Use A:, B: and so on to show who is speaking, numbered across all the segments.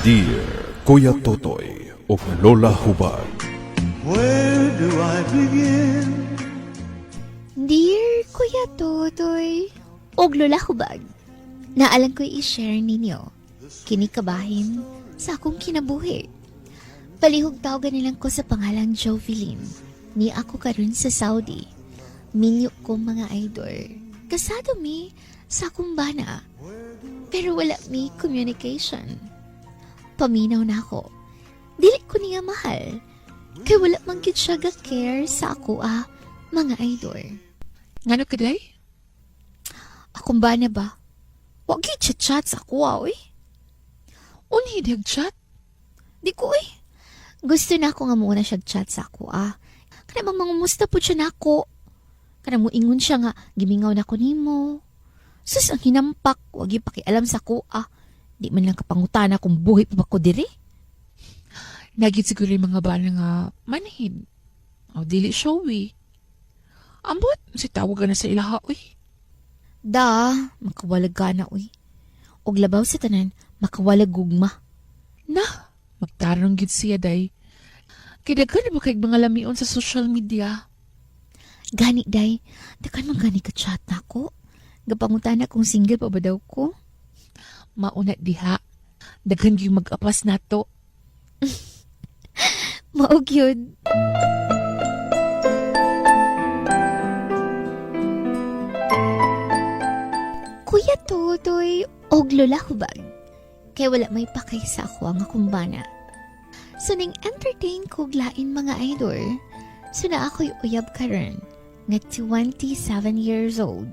A: Dear Kuya Totoy ug Lola Hubag.
B: Where do I begin?
C: Dear Kuya Totoy, og Lola Hubag, naalang ko'y i-share ninyo kini kabahin sa akong kinabuhi. Palihog tawagan nilang ko sa pangalang Jovelyn. Ni ako karon sa Saudi. Minyo ko, mga idol. Kasado mi sa akong bana. Pero wala mi communication. Paminaw na ako. Dili ko niya mahal. Kay wala man gyud siya ga-care sa ako ah, mga idol.
D: Ngano ka, day?
C: Akong bana ba? Wa gyud siya chat sa ako ah, oy.
D: Unhi dag chat?
C: Di ko eh. Gusto na ako nga muna siya chat sa ako ah. Kana bang mangumusta po siya nako. Kana mo ingon siya nga gimingaw na ko nimo. Sus, ang hinampak, wag gyud pakialam sa ko ah. Di man lang kapangutana kung buhi pa ba ko diri.
D: Nagit siguro yung mga bana nga manhid. O dili showy. Ambot, si tawag ka na sa ilaha, uy.
C: Da, makawalag ka na uy. Og labaw sa tanan, makawalag gugma.
D: Na, magtarong gid siya, day. Kay daghan na ba kay mga lamion sa social media?
C: Gani, day, dakan man gani ka chat nako. Gapangutana kung single pa ba daw ko.
D: Mauna diha. Daghan gyud mag-apas nato.
C: Mao gyud. Kuya Totoy og Lola Hubag. Kay wala may pakay sa ako ang akong bana. So ning entertain ko lain, mga idol. So na ako'y uyab karon nga 27 years old.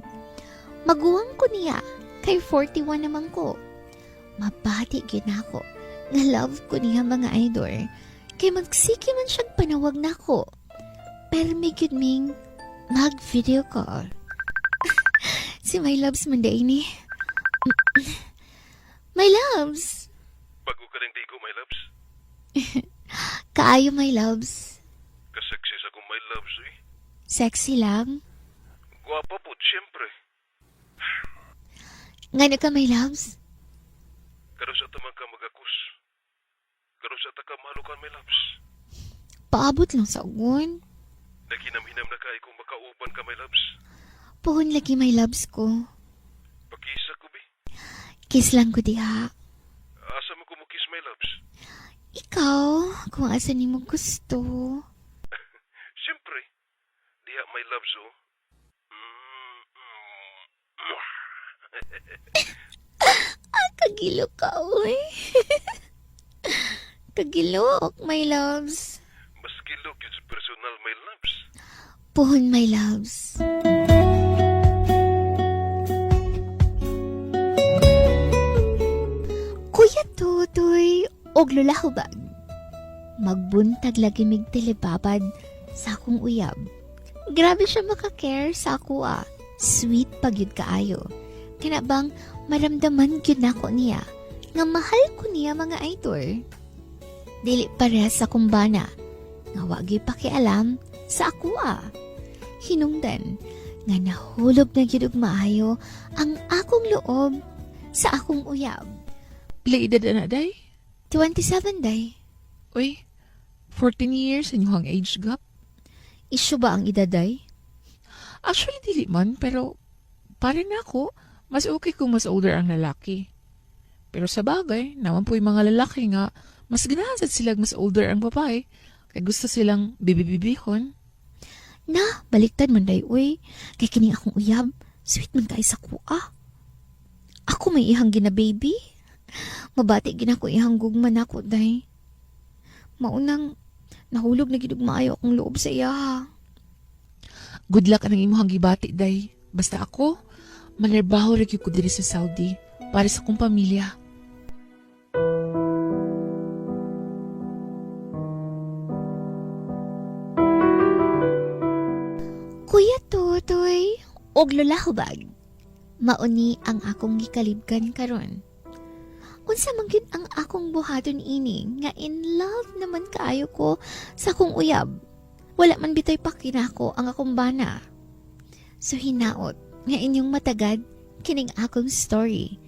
C: Maguwang ko niya kay 41 naman ko. Mabati gyud na ako nga love ko niya, mga idol. Kay magsiki man siyang panawag nako. Pero may gyud ming mag-video call. Si my loves man day ni. My loves!
A: Bago ka rin digo, my loves.
C: Kaayo, my loves.
A: Kasexy sa akong my loves eh.
C: Sexy lang.
A: Gwapa po, siyempre.
C: Ngano ka, my loves?
A: Karon sa tamang ka magakos. Karon sa ta ka malukan, my loves.
C: Paabot lang sa ugon.
A: Naghinam-hinam na kay kung makauban ka, my loves.
C: Puhon lagi, my loves ko.
A: Pakisa ko, bi.
C: Kiss lang ko diha.
A: Asa mo ko mo kiss, my loves?
C: Ikaw, kung asa nimo gusto.
A: Siyempre. Diha, my loves, oh.
C: Kagilo ka, uy. Kagilok, my loves.
A: Mas gilok yun sa personal, my loves.
C: Puhon, my loves. Kuya Totoy og Lola Hubag. Magbuntag lagi mig telebabad sa akong uyab. Grabe siya makakare sa ako ah. Sweet pagyud kaayo. Kana bang maramdaman gyud nako niya nga mahal ko niya, mga idol. Dili parehas sa kumbana nga wa gyud pakialam sa ako ah. Hinungdan nga nahulog na gyud og maayo ang akong loob sa akong uyab.
D: Pila edad na, day?
C: 27, day.
D: Uy, 14 years inyong age gap.
C: Isyu ba ang edad, day?
D: Actually, dili man, pero para na ako, mas okay kung mas older ang lalaki. Pero sa bagay, naman po yung mga lalaki nga, mas ganahan sad sila mas older ang babae, kay gusto silang bibibibihon.
C: Na, baliktad man, day, uy. Kay kining akong uyab, sweet man kay sa kuha. Ako may ihang gina baby. Mabati gina ko ihang gugma nako, day. Maunang nahulog na gid og maayo akong loob sa iya.
D: Good luck ang imuhang gibati, day. Basta ako, manarbaho ra gyud ko diri sa Saudi para sa akong pamilya.
C: Kuya Totoy og Lola Hubag. Mauni ang akong gikalibgan karon. Unsa man gyud ang akong buhaton ini nga in love naman kaayo ko sa akong uyab? Wala man bitoy pakinako ang akong bana. So hinaot nga inyong matagad kining akong story.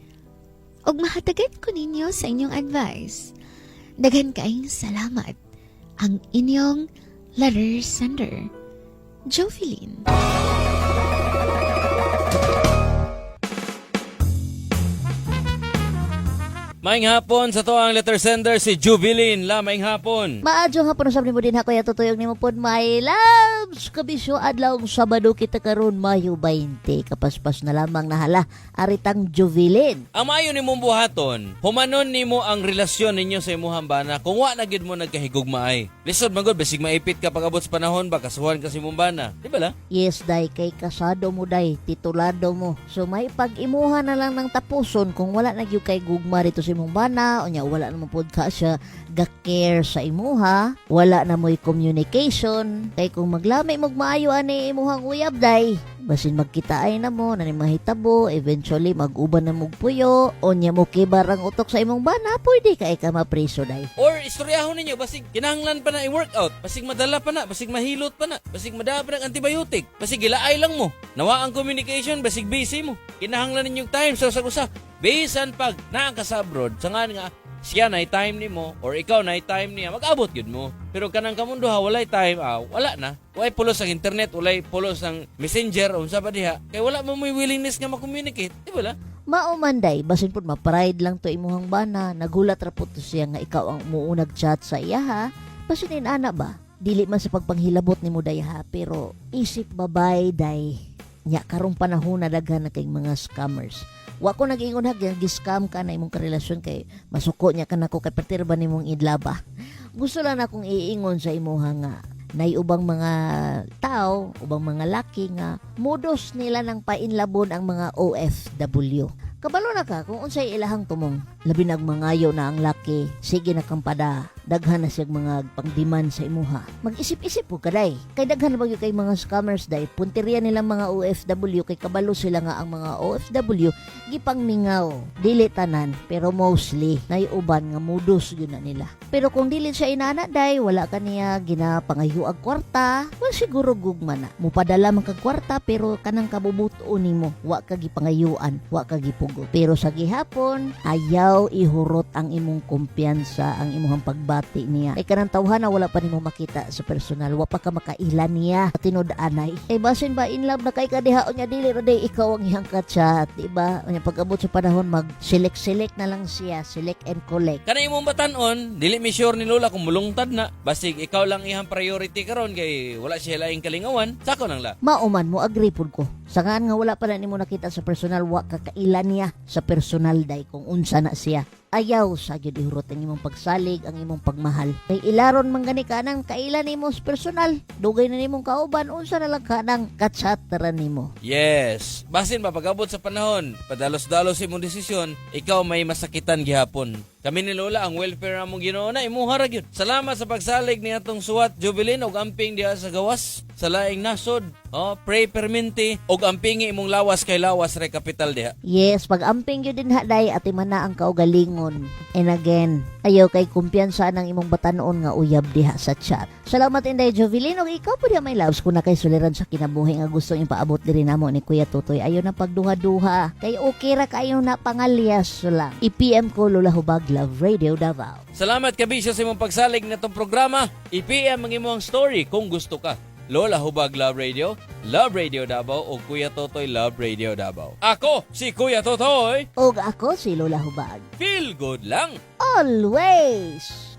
C: Ug mahatagan ko ninyo sa inyong advice. Daghan kaayong salamat. Ang inyong letter sender, Jovelyn.
E: Maayong hapon sa atoang letter sender si Jubilin. La, maayong hapon.
F: Maadyo nga po sabi mo din ha, Kuya Totoy, nimo pod, my loves. Kabisyo, adlaw Sabado kita karon, Mayo 20. Kapaspas na lamang nahala aritang Jubilin.
E: Ang maayo nimong buhaton, humanon nimo ang relasyon ninyo sa imuhang bana kung wa na gid mo nagkahigugmaay. Lisod man gud bisig maipit ka pag-abot sa panahon ba kasuhan ka sa imong bana. Di ba la?
F: Yes, day, kay kasado mo, day, titulado mo. So may pag-imuha na lang ng tapuson kung wala na gyud kay gugma dito sa imong bana, unya wala na mo pod ka siya ga-care sa imuha, wala na mo'y communication. Kay kung maglami mog maayo ani imuhang uyab, day, basin magkitaay na mo, na ni mahitabo, eventually mag-uban na mog puyo, unya mo kibar ang utok sa imong bana, pwede kay ka mapriso, day.
E: Or istoryahon ninyo basig kinahanglan pa na i-workout, basig madala pa na, basig mahilot pa na, basig madala pa ng antibiotic, basig gilaay lang mo. Nawa ang communication, basig busy mo. Kinahanglan ninyong time sa usag-usa. Bisan pag naa ka sa abroad, sa nga nga siya na time nimo or ikaw na time niya, mag-abot gyud mo. Pero kanang kamundo ha, walay time, wala na. Walay pulos ang internet, walay pulos ang messenger, unsa pa diha. Kay wala mo may willingness nga ma-communicate, di ba la?
F: Mao man, day, basin pud ma-pride lang to imuhang bana, nagulat ra pud to siya nga ikaw ang muunag chat sa iya ha. Basin inana ba? Dili man sa pagpanghilabot nimo, day, ha, pero isip babay, day. Nya karong panahon na daghan na kay mga scammers. Wa ko nag-ingon ha, gi-scam ka na imong karelasyon kay masuko niya ka nako kay pertir ba nimong idlaba. Gusto lang akong iingon sa imuha nga nay ubang mga tao, ubang mga laki nga modus nila ng painlabon ang mga OFW. Kabalo na ka kung unsay ilahang tumong. Labi nagmangayo na ang laki, sige na kang pada, daghan na siyang mga pangdiman sa imuha. Mag-isip-isip po ka, day. Kay daghan na ba gyud kay mga scammers, day, punteriya nilang mga OFW kay kabalo sila nga ang mga OFW gipangmingaw. Dili tanan, pero mostly nay uban nga modus gyud na nila. Pero kung dili siya inana, day, wala ka niya ginapangayo ang kwarta, well siguro gugma na. Mupadala man kag kwarta pero kanang kabubuto nimo, wa ka gipangayuan, wa ka gipugot. Pero sa gihapon, ayaw ihurot ang imong kumpiyansa, ang imong pagbati niya. Kay kanang tawhana wala pa nimo makita sa personal, wa pa ka makaila niya tinud anay. Kay basin ba in love na kay ka diha unya dili ra day ikaw ang iyang ka-chat, di ba? Unya pag-abot sa panahon mag select-select na lang siya, select and collect.
E: Kanang imong batanon, dili mi sure ni Lola kung mulungtad na. Basig ikaw lang ihang priority karon kay wala siya laing kalingawan, sako nang la.
F: Mao man, mo agree pud ko. Sangaan nga wala pa na nimo nakita sa personal, wa ka kaila niya sa personal, day, kung unsa na siya. Ayaw sa gyud ihurot ang imong pagsalig, ang imong pagmahal. Kay ilaron man gani ka nang kaila nimo sa personal. Dugay na nimong kauban, unsa na lang ka nang kachat ra nimo.
E: Yes. Basin ba pag-abot sa panahon, padalos-dalos imong desisyon, ikaw may masakitan gihapon. Kami ni Lola ang welfare among Ginoo na imuha ra gyud. Salamat sa pagsalig ni atong suwat Jubilin og amping diha sa gawas sa laing nasod. Oh, pray perminti og ampingi imong lawas kay lawas re kapital diha.
F: Yes, pag amping gyud din ha, day, ati man na ang kaugalingon. And again, ayaw kay kumpiyansa ng imong batanon nga uyab diha sa chat. Salamat, Inday Jovelyn. Og ikaw po diha, my loves, kung na kay suliran sa kinabuhi nga gustong ipaabot diri namo ni Kuya Totoy, ayaw na pagduha-duha. Kay okay ra kayo na pangalyas lang. I-PM ko Lola Hubag, Love Radio Davao.
E: Salamat kabisyo sa imong pagsalig na itong programa. I-PM ang imong story kung gusto ka. Lola Hubag Love Radio, Love Radio Davao o Kuya Totoy Love Radio Davao. Ako si Kuya Totoy,
F: Og ako si Lola Hubag.
E: Feel good lang.
F: Always!